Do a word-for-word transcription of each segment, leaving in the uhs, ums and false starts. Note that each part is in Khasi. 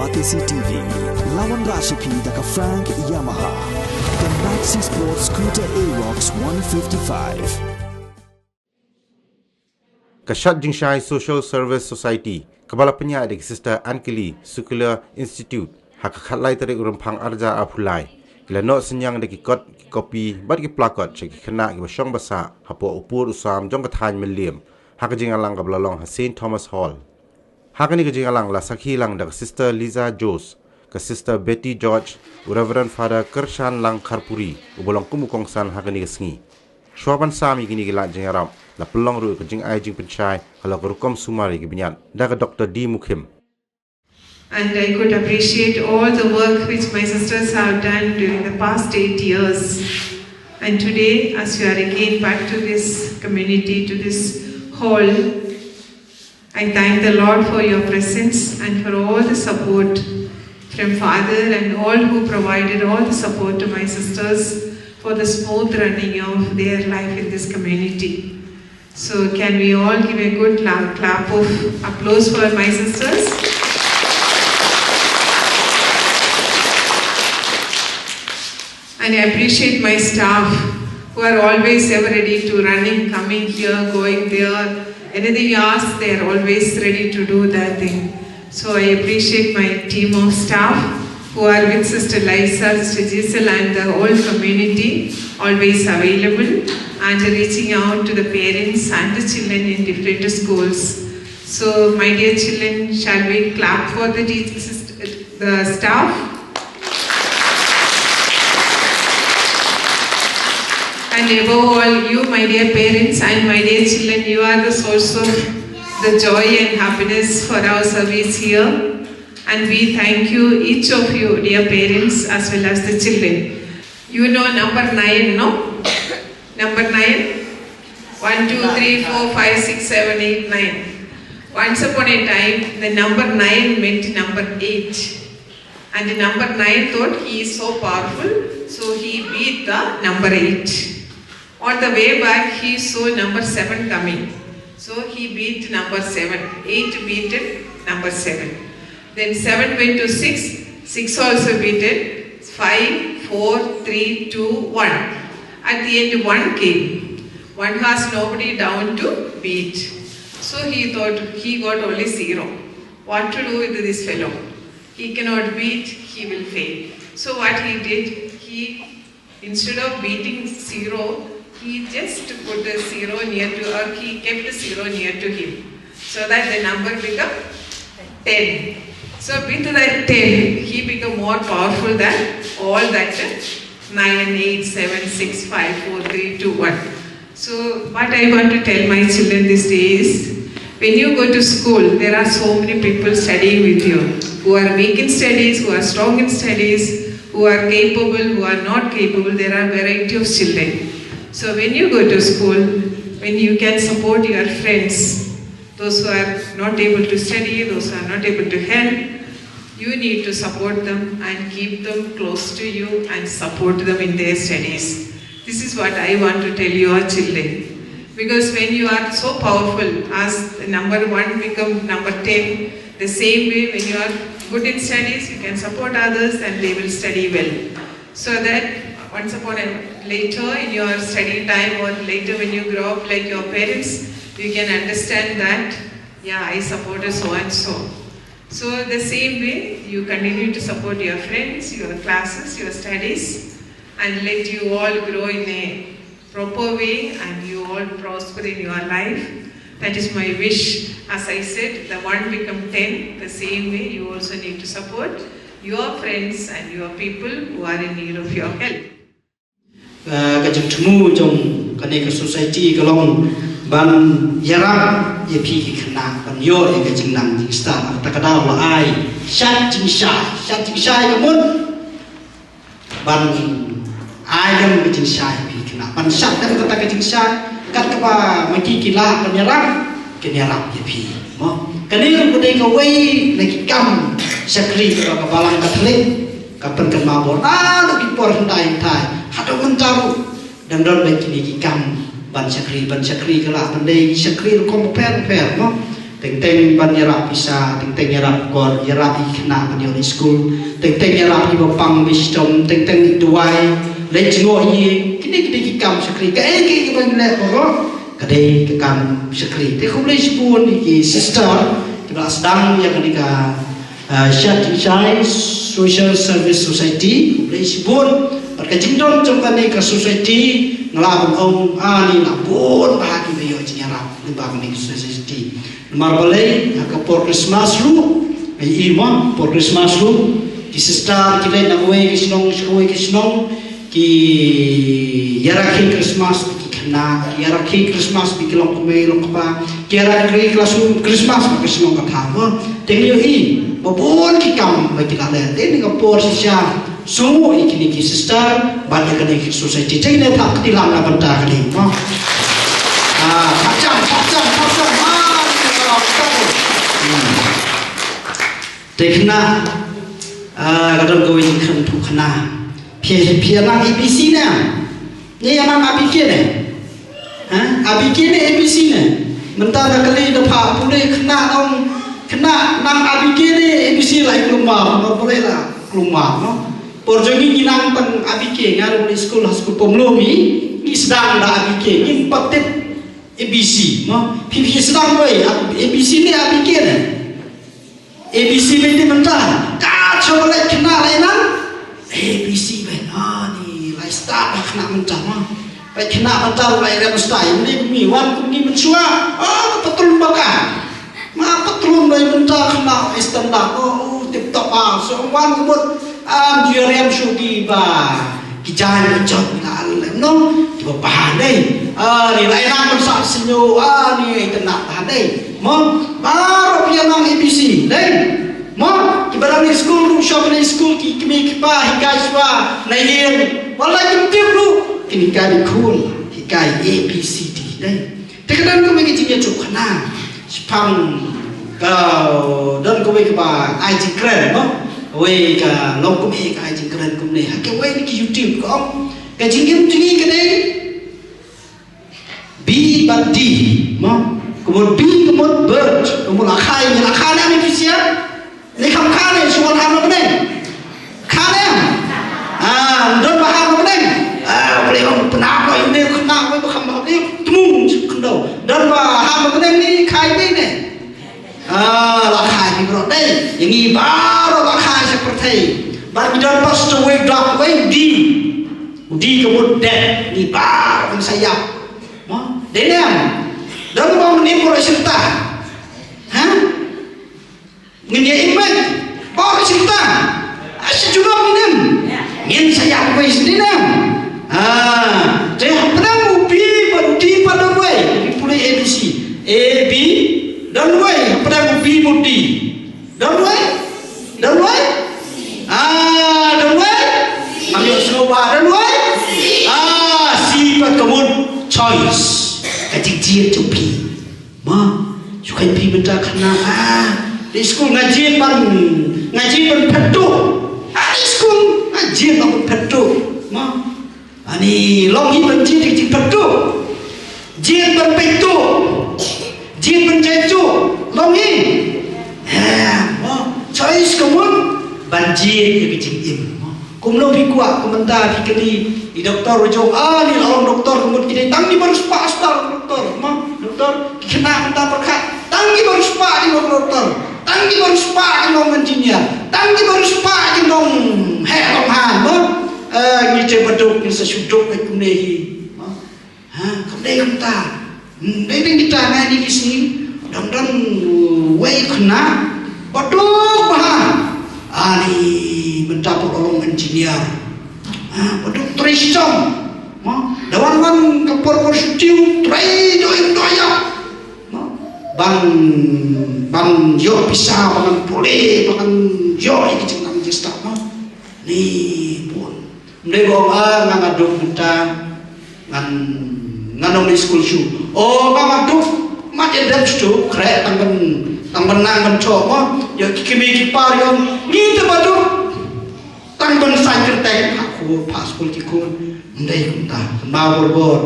Batesi T V, lawan Rashipi da ka Frank Yamaha. The Maxi Sports Scooter Aerox one fifty-five. Ka Shat Jingshai Social Service Society, kaba la pynïaid da ki Sister Ankili Secular Institute, ha ka khatlai tarik u Rymphang arhajar arphew lai, ki la noh synñiang da ki kot, ki kopi bad ki placard sha ki khynnah kiba shong ba sah hapoh u pud u sam jong ka thaiñ Mylliem, ha ka jingïalang kaba la long ha Saint Thomas Hall. Ha kane ka jingïalang la sakhi lang da ka Sister Liza Jones, ka Sister Betty George, u Reverend Father Kyrshan Lang Kharpuri uba long kum u kongsan ha kane ka sngi. Shuwa ban sam ïa kine ki lad jingïarap, la pynlong ruh ka jingai jingpynshai halor ka rukom sumar ïa ki bniat da ka Doctor D Mukhim. And I could appreciate all the work which my sisters have done during the past eight years. And today, as you are again back to this community, to this hall, I thank the Lord for your presence and for all the support from Father and all who provided all the support to my sisters for the smooth running of their life in this community. So can we all give a good la- clap of applause for my sisters? And I appreciate my staff who are always ever ready to running, coming here, going there. Anything you ask, they are always ready to do that thing. So I appreciate my team of staff who are with Sister Liza, Sister Giselle, and the whole community, always available and reaching out to the parents and the children in different schools. So, my dear children, shall we clap for the teachers, the staff? And above all, you, my dear parents and my dear children, you are the source of the joy and happiness for our service here. And we thank you, each of you, dear parents, as well as the children. You know number nine, no? Number nine? One, two, three, four, five, six, seven, eight, nine. Once upon a time, the number nine met number eight. And the number nine thought he is so powerful, so he beat the number eight. On the way back, he saw number seven coming. So he beat number seven. Eight beat number seven. Then seven went to six. Six also beaten. Five, four, three, two, one. At the end, one came. One has nobody down to beat. So he thought he got only zero. What to do with this fellow? He cannot beat, he will fail. So what he did, he, instead of beating zero, he just put the zero near to, or he kept the zero near to him, so that the number become ten. So with that ten, he become more powerful than all that nine, eight, seven, six, five, four, three, two, one. So what I want to tell my children this day is, when you go to school, there are so many people studying with you, who are weak in studies, who are strong in studies, who are capable, who are not capable. There are variety of children. So when you go to school, when you can support your friends, those who are not able to study, those who are not able to help, you need to support them and keep them close to you and support them in their studies. This is what I want to tell your children. Because when you are so powerful, as the number one become number ten, the same way when you are good in studies, you can support others and they will study well. So that once upon a later in your study time or later when you grow up like your parents, you can understand that, yeah, I supported so and so. So the same way, you continue to support your friends, your classes, your studies, and let you all grow in a proper way and you all prosper in your life. That is my wish. As I said, the one become ten, the same way you also need to support your friends and your people who are in need of your help. Ka jingthmu jong kane ka society ka long ban ïarap ïa phi ki khynnah ban ïoh ïa ka jingnang jingstad. Kata ka daw la ai shad jingshai, shad jingshai ka mut ban ai lem ka jingshai ïa phi ki khynnah, ban shad lem kata ka jingshai. Kat kaba ma ki ki lah ban ïarap, kin ïarap ïa phi. Mo, kane ruh ka dei kawei na ki kam shakri kaba ka Balang Katholik ka pynkynmaw bor naduh ki por hyndai hyndai haduh mynta ruh. Dang don bad kine ki kam ban shakri, ban shakri ka lah ban dei ki shakri rukom bapher bapher, mo. Teng teng ban ïarap pisa, teng teng ïarap kor, ïarap ïa ki khynnah ban ïoh ïa skul, teng teng ïarap ïa ba pang ba shitom, teng teng ïa duwai, leit jngoh ïa kine kine ki kam shakri, kaei kaei kaba ngi leh baroh ka dei ka kam shakri. Te khublei shibun ïa ki sister kiba la sdang ïa kane ka, ah, Shatjingshai Social Service Society, khublei shibun. Bad ka jingdon jong kane ka society nga lah ban ong, ah, ngi la bun bha kiba ïoh jingïarap lyngba kane ka society. Namar balei, ha ka por Christmas ruh, ai i ma, por Christmas ruh, ki sister ki leit na kawei ka shnong sha kawei ka shnong, ki ïarakhe Christmas bad ki khynnah, ki ïarakhe Christmas bad ki longkmie longkpa, ki ïarakhe Christmas bad ki shnong ka thaw. Te ngi ïohi ba bun ki kam ba ki la leh. Te ynda ka por shisha, sngewnguh ïa kine ki sister bad ïa kane ka society. Te ngin ïa thap kti lang na bynta kane, mo. Ah, thap jam, thap jam, thap jam. Ah, hmm. Te khynnah, ah, ka don kawei jingkren phuh khynnah. Phi, phi ïa nang A B C ne? Ngi ïa nang A B K ne? Ha? A B K ne A B C ne? Mynta da kali da pha pule khynnah nang, khynnah nang A B K ne A B C, la i kulmar, ma pule la kulmar, no? Por jong ngi ngi nang tang A B K, nga ruh skul, ha skul pom lum ngi, ngi sdang da A B K, ngim pat tip A B C, no? Phi phi sdang wei, A B C ne A B K ne? A B C beit mynta. Ka shu ba leit khynnah leit nang A B C beit. Ah, ni lai stad ba khynnah mynta ma. Ba khynnah mynta lai rem stai. Ni kumne wan kumne mynshuwa. Ah, patrun ba ka. Ma patrun lai mynta khynnah standard. Oh, tip top ah. So wan kumut. Am ju rem shu ki ba. Ki jaiñ ba jot na lem no. Ki ba bha dei. Ah, ni lai nang mynta snyo. Ah, ni ai tena bha dei. Mo, baroh phi ïa nang A B C, dei. Mo, kiba dang leit skul ruh, sha ba leit skul ki kmie ki kpa hikai shuwa na ïing. Wat la kim tip ruh, kin hikai da khun, hikai A B C D, dei. Te ka don kawei ka jingïathuhkhana shaphang ka, don kawei kaba ai jingkren, mo. Kawei ka longkmie ka ai jingkren kumne. Ha kawei na ki YouTube ka ong, ka jingim jong ngi ka dei B bad D, mo? Ka mut B ka mut bird, ka mut la kha, ngi la kha ne, me phi sngewthuh? Ngi kham kha ne, shu wan ham na bneng. Kha ne? Ah, don ba ham na bneng. Ah, u Blei ong pynap noh ïa une u khynnah, u ba kham ha Blei tmung shu khyndew. Don ba ham na bneng, ngi kha ïa ne. Ah, la kha ïa ngi baroh dei. Ïa ngi baroh la kha sha pyrthei. Bad ngi don pas to wei dak wei D. U D ka mut dep, ngi baroh ngi sa ïap. Mo, dei ne em? Don ba ngin im baroh shirta. Ha? Ngin ïa im baroh shirta. Asha junom ngin im. Ngin sa ïap wei sdien em. Ha, te hapdeng u B bad u D pat don wei. Ngi pule A B C. A B don wei, hapdeng u B bad u D. Don wei? Don wei? Ah, don wei? Ngam ïoh sngewbha, don wei? Ah, C pat ka mut choice. Ka jingjied jong phi. Ma, shu kheiñ phi mynta khynnah, ah, dei skul nga jied ban, nga jied ban phet tuh. Ah, dei skul nga jied ban phet tuh. Ma, ani long hi ban jied ïa ka jingphet tuh. Jied ban peit tuh. Jied ban jait tuh. Long hi. Em, mo, choice ka mut ban jied ïa ka jingim. Kumno phi kwah, kumta phi kylli i doktor u jong, ah, ni la long doktor, ka mut ki dei tang kiba riewspah spah long doktor, mo, doktor, ki khynnah mynta pyrkhat tang kiba riewspah ki long doktor, tang kiba riewspah ki long engineer, tang kiba riewspah ki long heh long han, mo. Eh, ngi te baduk ngi sa shu duk kumne hi, mo. Ha, kam dei kumta. Hmm, dei dei kita ngai ni ki sngi. Dang dang wei khynnah. Baduk bha. Ani mynta pat u long engineer. Ha, baduk trei shitom. Mo, da wan wan ka por por shu tiew trei doi doi ïa. Mo, ban ban ïoh pisa, ban pule, ban ïoh ïa ki jingnang jingstad mo. Ni bun. Ym dei ba ong, ah, nga nga duk mynta ngan, ngan ym leit skul shuh. O, nga nga duk, mat ïa dep shuh, khreh tang ban, tang ban nang ban thoh mo. Ïa ki kmie ki kpa ruh ong, ngi te ba duk tang ban saiñ kyrteng, phah khun, phah skul ki khun. Ym dei kumta, kynmaw borbor.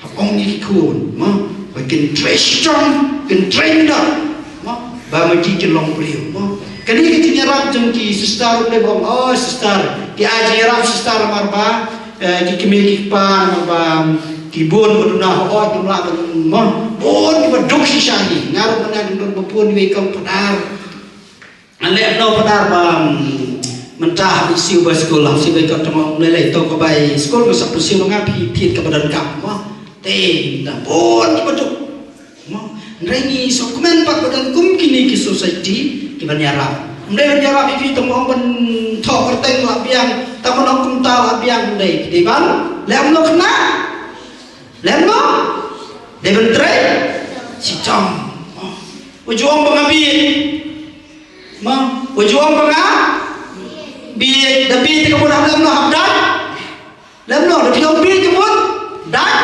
Hap ong ïa ki khun mo, ba kin trei shitom, kin trei mihnot. Ba ma ki ki long briew mo. Kane ka jingïarap jong ki sister ruh, lei ba ong, oh sister, ki ai jingïarap sister namar ba, eh, ki kmie ki kpa namar ba ki bun ba duna hok, ki mla ba mo. Bun ki ba duk shisha hi. Nga ruh mynta nga don ba bun wei kong Phadar. Ngan leh no Phadar ba, mm, mynta hap siew bai skul, hap siew bai kot, tang ym lei lei to ka bai skul, ka sap siew nga phi thied ka ba donkam mo. Te da bun ki ba duk. Mo, hynrei ngi sngewkmen pat ba don kum kine ki society ki ban ïarap. Ym dei ban ïarap ïa phi tang ban thoh kyrteng la biang, tang ban ong kumta la biang, ym dei. Phi dei ban leh kumno khynnah? Leh kumno? Dei ban trei shitom. Mo, u ju ong ba nga bieit. Mo, u ju ong ba nga bieit, da bieit te ka bun hap leh kumno, hap dait? Lem no, da phi ong bieit ka mut dait.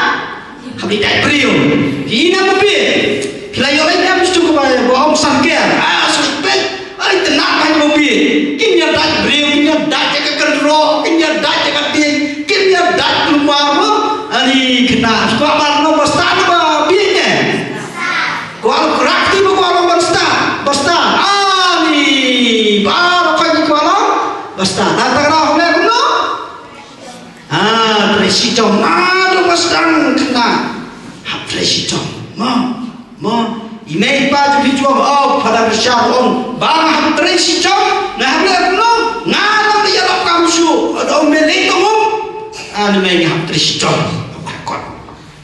Hap dei dait briew. Phi ïa na ka bieit. Phi la ïoh leit em shu kaba ba ong sangker. Ah, suspek. Ai, tynat bha ka bieit. Kin ïa dait briew, kin ïa dait ïa ka kynroh, kin ïa dait ïa ka tieng, kin ïa dait kulmar mo. Ani khynnah, kwah ban long bastad ba bieit ne? Kwah long krak ti ba kwah long bastad. Bastad. Ani, ba kwah long bastad. Na ta kra hok leh kumno? Ah, trei shitom, naduh ba sdang khynnah. Hap trei shitom. Mo, mo. I mei i pa jong phi ju ong, oh, Phadar Rashad ong ba nga hap trei shitom, nga hap leh kumno? Nga nang ïarap kam shuh. Ong mei lei tong ong. Ah, i mei nga hap trei shitom. Hap kot.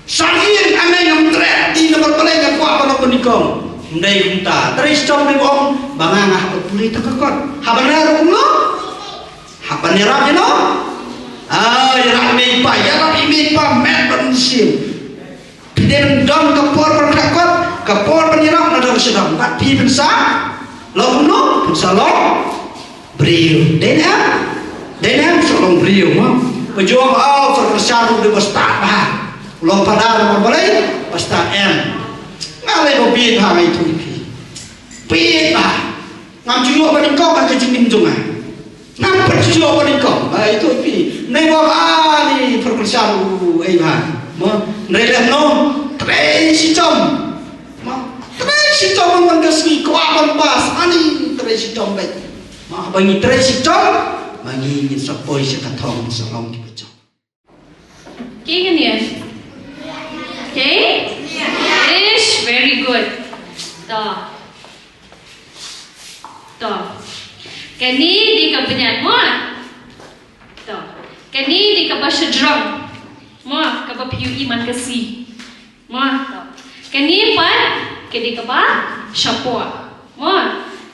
Sa ïing, i mei ngam treh, i namar balei nga kwah ban long nyngkong. Ym dei kumta. Trei shitom dei ong ba nga nga hap pule tang ka kot. Hap ban leh ruh kumno? Hap ban ïarap ïa no? Ah, ïarap i mei i pa, ïarap i mei i pa, met ban mynsiem. Phi dei ban don ka por ban khleh kot, ka por ban ïarap na dang sdang. Bad phi pynsa long kumno? Pynsa long briew. Dei ne em? Dei ne em? Pynsa long briew mo. Ba ju ong, oh, Phadar Rashad ruh dei bastad bha. Long Phadar namar balei? Bastad em. Nga lei ba bieit bha nga ïathuh ïa phi. Bieit bha. Ngam ju ïoh ba nyngkong ha ka jingim jong nga. Ngam pat ju ïoh ba nyngkong. Ba ïathuh ïa phi. Nai ba, ah, ni Phadar Rashad u ei bha. Mo, nai leh no, trei shitom. Mo, trei shitom man ka sngi, kwah ban pass, ani trei shitom beit. Mo, ba ngi trei shitom, ba ngi ngin sa poi sha ka thong, sa long ki ba jop. Ki ngin ïa? Ki? Ish, very good. To. To. Kane dei ka bniat mo. To. Kane dei kaba shajrong. Mo, kaba phi ïohi man ka sngi. Mo, to. Kane pat, ka dei kaba shapoh. Mo,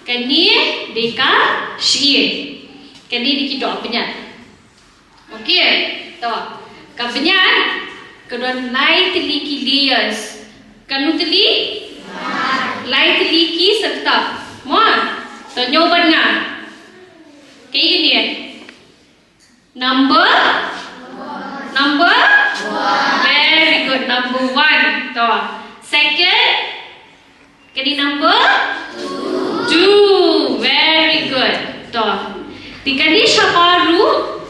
kane dei ka shyieng. Kane dei ki doh bniat. Okay, to. Ka bniat ka don lai tylli ki layers. Katno tylli? Lai tylli ki syrtap. Mo? To, ñiew bad nga. Kaei kane? Number? Number? Very good. Number one. To. Second? Kane number? Two. Very good. To. Te kane shabar ruh,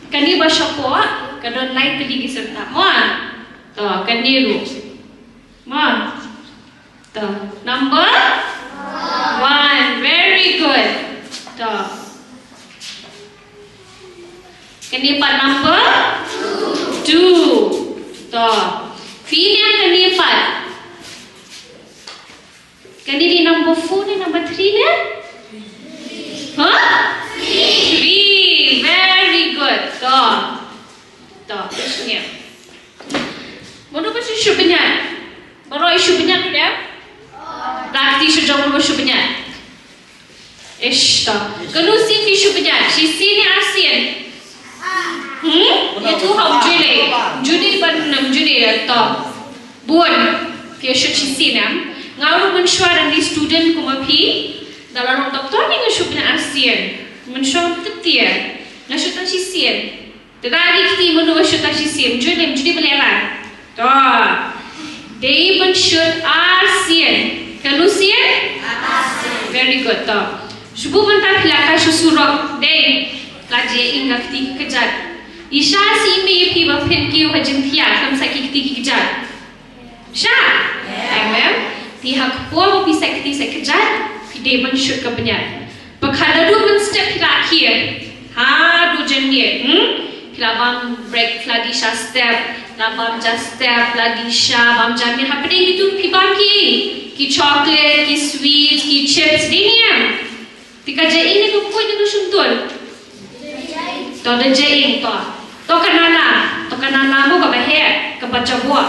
kane ba shapoh, ka don lai tylli ki syrtap. Mo? To, kane ruh. Mo? To. Number? One. Very good. To. Kane pat number? Two. To. Phi ne kane pat? Kane dei number four ne number three ne? Huh? Three. Very good. To. To, shuh ne. Mano ba shu shu bniat? Baroh shu bniat ne? Rakti shu jong ba shu bniat. Ish, to. Katno sien phi shu bniat? Shisien ne arsien? Hmm? Ïa tu ha, ym ju leh. Ym ju leh ban, ym ju leh, to. Bun. Phi shu shisien em? Nga ruh mynshuwa nga dei student kum ma phi. Da la long doctor ne nga shu bniat arsien. Mynshuwa nga tip tiar. Nga shu tang shisien. Te da ri kti mano ba shu tang shisien, ju leh, ju leh ba leh rai. To. Dei ban shu arsien. Katno sien? Very good, to. Shu buh mynta phi la kai shu surok. Dei. La jia ing ka kti ka kjat. Isha si i mei ïa phi ba phin kiew ha jingthiah, kam sa ki kti ki kjat. Sha? Em, em. Te ha ka por ba phi sa kti sa kjat, Phi dei ban shoot ka bniat. Pyrkhat naduh mynstep phi la khie haduh janmiet, hmm? Phi la bam break, phi la die sha step, la bam ja step, la die sha, bam janmiet. Hapdeng kito phi bam ki, ki chocolate, ki sweets, ki chips, dei ne em? Te ka jain ne ka khuid ne ka shyntur? To da jain to. To ka nana, to ka nana mo kaba heh, kaba jaboh.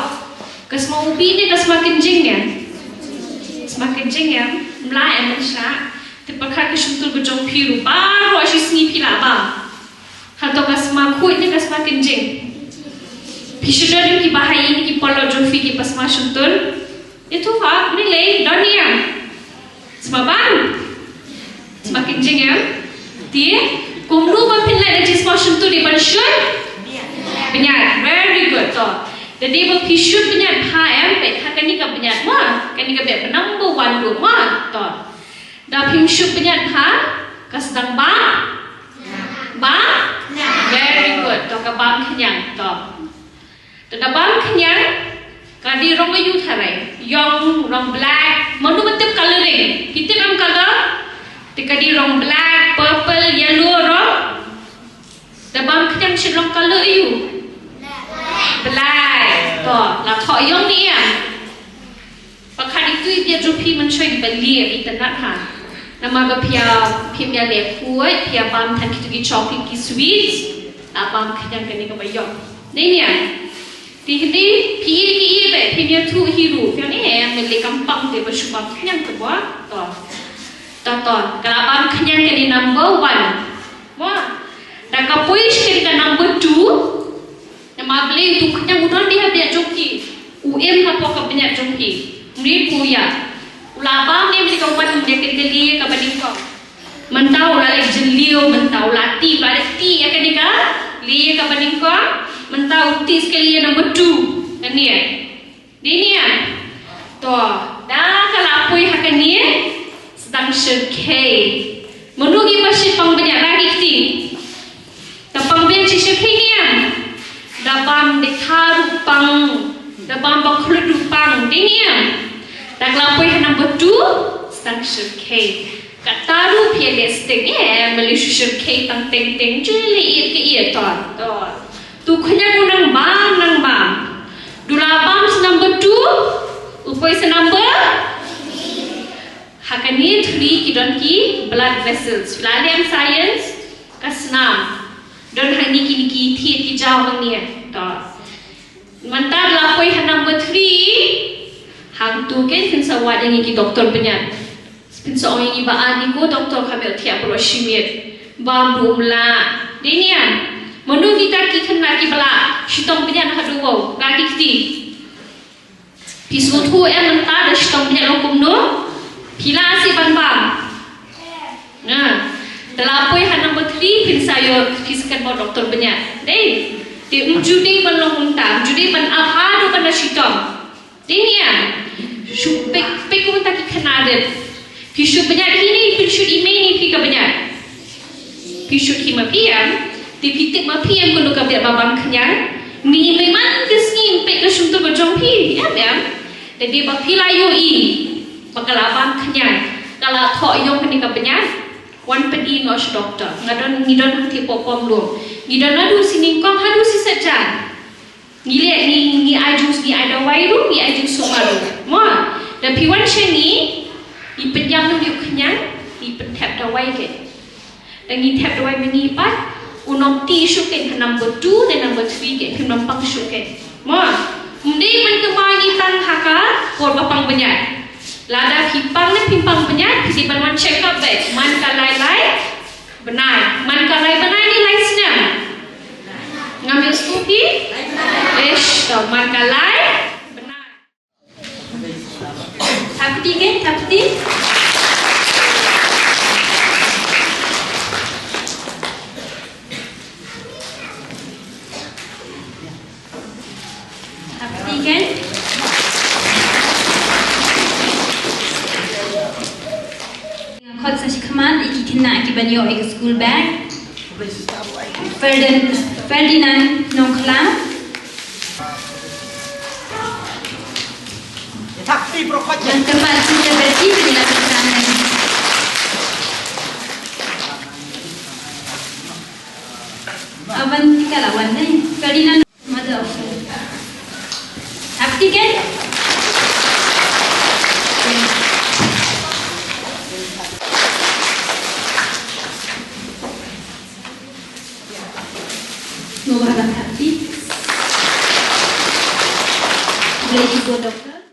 Ka sma u bih ne ka sma kynjing ne? Sma kynjing ne? Mla em mynshwa. Te pyrkhat ka shyntur ka jong phi ruh baroh shi sngi phi la bam. Hato ka sma khuid ne ka sma kynjing? Phi shu don kiba ha ïing ki paralok jong phi kiba sma shyntur? Ïathuh ha, ne lei, don ne em? Sma bam? Sma kynjing em? Te kumno ba phin leh da jingsma shyntur, dei ban shoot bniat. Very good. To, da dei ba phi shoot bniat bha em, peit ha kane ka bniat mo, kane ka bniat ba number one ruh mo. To, da phim shoot bniat bha, ka sdang bam? Bam? Very good. To, ka bam khñiang. To, to da bam khñiang, ka dei rong aïu tharai? Ïong, rong black. Mano ba tip colouring? Phi tip em colour? Te ka dei rong black, purple, yellow, rong. Da bam khñiang shit rong colour aïu? Black. To, la thoh ïong ne em? Pyrkhat ïa itu i bniat jong phi mynshuwa, i ba lieh, i tynnat ha. Namar ba phi ïa, phim ïa leh khuid, phi ïa bam than kito ki chocolate, ki sweets, la bam khñiang kane kaba ïong. Dei ne em? Te hynrei phi ïa ki ïa ba phim ïathuh hi ruh, phi ïa ne em, leh kam pang te ba shu bam khñiang te ba. To, to, to, ka la bam khñiang kane number one. Mo. Da ka poi shi kane ka number two. Namar balei? Utu u khñiang u don dei ha bniat jong phi, u im hapoh ka bniat jong phi. Mri pu ïa u la bam ne mri ka wan ne ka kali ïa kaba nyngkong. Mynta u la leh jylliew, mynta u la tih, u la leh tih ïa kane ka kali ïa kaba nyngkong. Mynta u tih shi kali ïa number two. Kane ïa. Dei ne em? To, da ka la poi ha kane, sdang shyrkhei. Mano kiba shait pang bniat, rah ki kti. Da pang bniat shi shyrkhei ne em? Da bam dei ka ruh pang, da bam ba khlut ruh pang, dei ne em? Da ka la poi ha number two, sdang shyrkhei. Kata ruh phi ïa leh sting, eh, balei shu shyrkhei tang teng teng, ju leh ïeit ka ïeit to, to. Tu khñiang u nang bam, nang bam. Du la bam sa number two, u poi sa number. Ha kane three ki don ki blood vessels. Phi la leh science, ka snam. Don hangne kine ki thied ki jaw hangne. To. Mynta la poi ha number three. Hangtu kein phin sa wad ïa ngi ki doktor bniat. Phin sa ong ïa ngi ba, ah, ngi ko doktor, ka mih thiah baroh shi miet. Bam ruh ym lah. Dei ne em? Mano kita ki khynnah kiba la shitom bniat haduh wow? Rah ki kti. Phi sngewthuh em mynta da shitom bniat long kumno? Phi lah seh ban bam? Nga. Da la poi ha number three phin sa ïoh, phi sa kynmaw doktor bniat. Dei. Te ym ju dei ban long kumta, ym ju dei ban ap haduh ban da shitom. Dei ne em? Shu peit, peit kumta ki khynnah rit. Phi shu bniat hi ne phi shu i mei ne phi ka bniat? Phi shu hi ma phi em? Te phi tip ma phi em kumno ka bniat ba bam khñiang? Ni mei man ka sngi peit ka shyntur ka jong phi em em? Da dei ba phi la ïohi ba ka la bam khñiang, ka la thoh ïong kane ka bniat, wan pyni noh sha doktor. Nga don, ngi don hangtei pop pom lum. Ngi don naduh shi nyngkong haduh shi saitjaiñ. Ngi leh, ngi, ngi ai jus, ngi ai dawai ruh, ngi ai jus sumar ruh. Mo, da phi wan sha ngi, ngi pynïap noh ïa u khñiang, ngi pynthep dawai ke. Da ngi thep dawai ma ngi pat, u nang tih shuh ke ha number two, da number three ke, phim nang pang shuh ke. Mo, ym dei ban kynmaw ngi tang ha ka por ba pang bniat. Lada phi pang ne phim pang bniat, phi dei ban wan check up beit, man ka lai lai bnai. Man ka lai bnai ne lai snem? Ngam ïohsngew phi? Ish, to man ka lai bnai. Thap kti ke, thap kti. Thap kti ke. Nga khot sa shi khmat ïa ki khynnah kiban ïoh ïa ka school bag. Ferdin-, Ferdinand Nongkhlaw. Ngan kyrpad sha Betty ban ïa la pynsan. Ina mother. Hapti kan? Mo ba hapti. Boleh juga doktor.